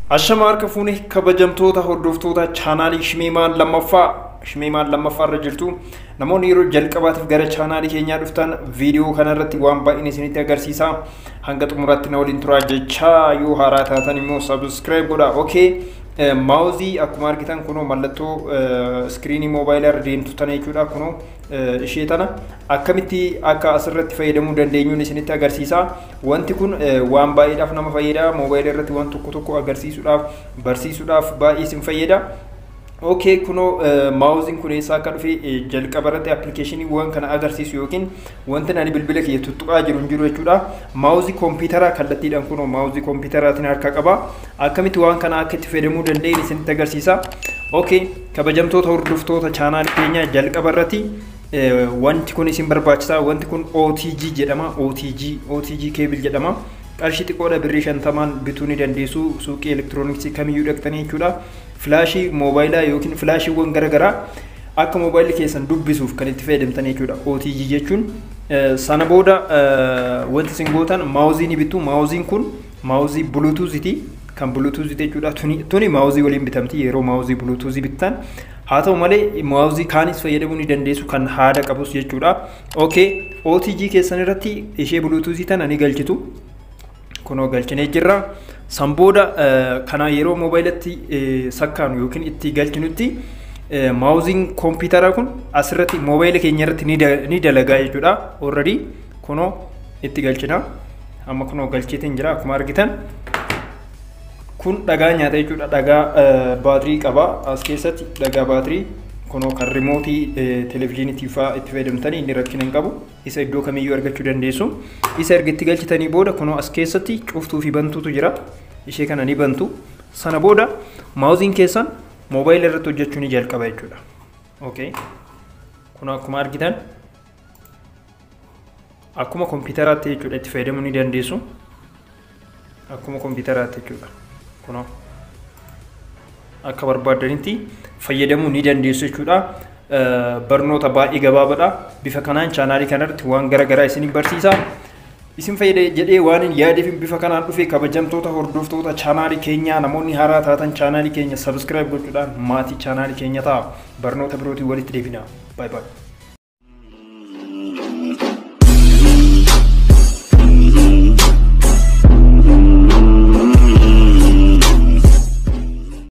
Ashama harka fuune kabajamtoota hordoftoota chaanaalii Shimeemaan lammaffaa irra jirtu. Namoonni yeroo jalqabaatiif gara chaanaalii keenyaa dhuftan viidiyoo kanarratti waan baay'een isinitti agarsiisa. Hanga xumuraatti na waliin turaa jechaa yoo haaraa taatan immoo subscribe godhaa. Okay. Maawuzii akkuma argitan kunoo mallattoo iskiriinii moobaayilaa irra deemtu tana jechuudha. Kunoo ishee tana akkamitti akka asirratti fayyadamuu dandeenyuun isinitti agarsiisa. Wanti kun waan baay'eedhaaf nama fayyada. Moobaayilaa irratti waan tokko tokko agarsiisuudhaaf, barsiisuudhaaf baay'ee isin fayyada. Okay, kunoo maawuziin kun eessaa akka dhufe jalqaba irratti appilikeeshiniiwwan kana agarsiisu yookiin wanti ani bilbila kiyya tuttuqaa jiru hin jiru jechuudha. Maawuzii kompiitaraa kallattiidhaan kunoo maawuzii kompiitaraatiin harka qaba. Akkamitti waan kana akka itti fayyadamuu dandeenyu isinitti agarsiisa. Okay, kabajamtoota hordoftoota chaanaalii keenyaa jalqaba irratti wanti kun isin barbaachisa. Wanti kun OTG jedhama. OTG cable jedhama. Qarshii xiqqoodha birrii 50 bituu ni dandeessu. Suuqii elektirooniksii kamiyyuu dhaqxanii jechuudha. Filaashii moobaayilaa yookiin filaashiiwwan garaagaraa akka moobaayilli keessan dubbisuuf kan itti fayyadamtan jechuudha. OTG jechuun sana booda wanti isin gootan maawuzii ni bittu. Maawuziin kun maawuzii buluutuuziiti. Kan buluutuuzii jechuudha. Tuni maawuzii waliin bitamti yeroo maawuzii buluutuuzii bittan. Haa ta'u malee maawuzii kaanis fayyadamuu ni dandeessu kan haada qabus jechuudha. Okay, OTG keessan irratti ishee buluutuuzii tana ni galchitu. Kunoo galchinee jirra. San booda kana yeroo moobaayilatti sakkaanu yookiin itti galchinutti maawuziin kompiitaraa kun asirratti moobaayila keenya irratti ni dalagaa jechuudha. Already kunoo itti galchina. Amma kunoo galcheetiin jira akkuma argitan. Kun dhagaa nyaata jechuudha. Dhagaa baatirii qaba. As keessatti dhagaa baatirii kunoo kan rimootii televezyiiniitii fa'aa itti fayyadamtanii inni rakkina hin qabu. Isa iddoo kamiyyuu argachuu dandeessu. Isa erga itti galchitanii booda kunoo as keessatti cuftuu fi bantuutu jira. Ishee kana ni bantu. Sana booda maawuziin keessan moobaayila irratti hojjechuu ni jalqaba jechuudha. Okay. Kun akkuma argitan akkuma kompiitaraatti jechuudha itti fayyadamuu ni dandeessu. Akkuma kompiitaraatti jechuudha. Kunoo akka barbaaddanitti fayyadamuu ni dandeessu jechuudha. Barnoota baay'ee gabaabaadha. Bifa kanaan chaanaalii kanarratti waan garaagaraa isin barsiisa. Isin fayyada jedhee waan hin yaadeef bifa kanaan dhufe kabajamtoota hordoftoota chaanaalii keenyaa namoonni haaraa taatan chaanaalii keenya subscribe gochuudhaan maatii chaanaalii keenya ta'a. Barnoota birootiin walitti deebina. Bye bye.